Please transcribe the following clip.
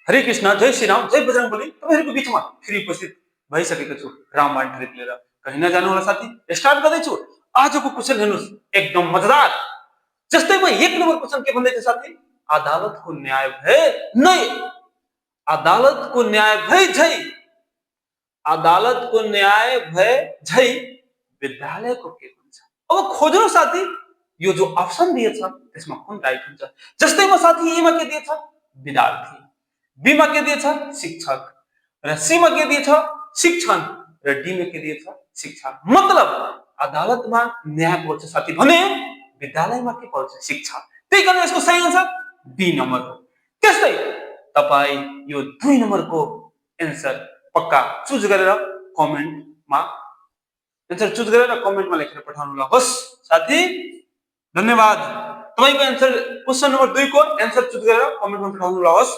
हरे कृष्ण, जय श्री राम, जय बजरंगबली। तपाईहरुको बीचमा फेरि उपस्थित भइसकेको छु रामबाण ट्रिप लिएर। कहीं नजानु होला साथी, स्टार्ट गर्दैछु। आजको क्वेशन हेर्नुस्, एकदम मजेदार। जस्तै म 1 नम्बर क्वेशन के भन्दै छ साथी, अदालतको न्याय भए नै, अदालतको न्याय भए झै, अदालतको न्याय भए झै विद्यालयको के हुन्छ? अब खोज्नु साथी, यो जो अप्सन दिएछ त्यसमा कुन राइट हुन्छ? जस्तै म साथी ए मा के दिएछ? विद्यार्थी, बी मा के दिएछ? शिक्षक, र सी मा के दिएछ? शिक्षण, र डी मा के दिएछ? शिक्षा। मतलब अदालतमा न्याय पर्छ साथी भने विद्यालयमा के पर्छ? शिक्षा। त्यही कारण यसको सही आन्सर बी नम्बर हो। त्यस्तै तपाई यो 2 नम्बरको आन्सर पक्का चुज गरेर कमेन्टमा आन्सर चुज गरेर कमेन्टमा लेखेर पठाउनु होला। होस् साथी, धन्यवाद। तपाईको आन्सर क्वेशन नम्बर 2 को आन्सर चुज गरेर कमेन्टमा पठाउनु होला। होस्।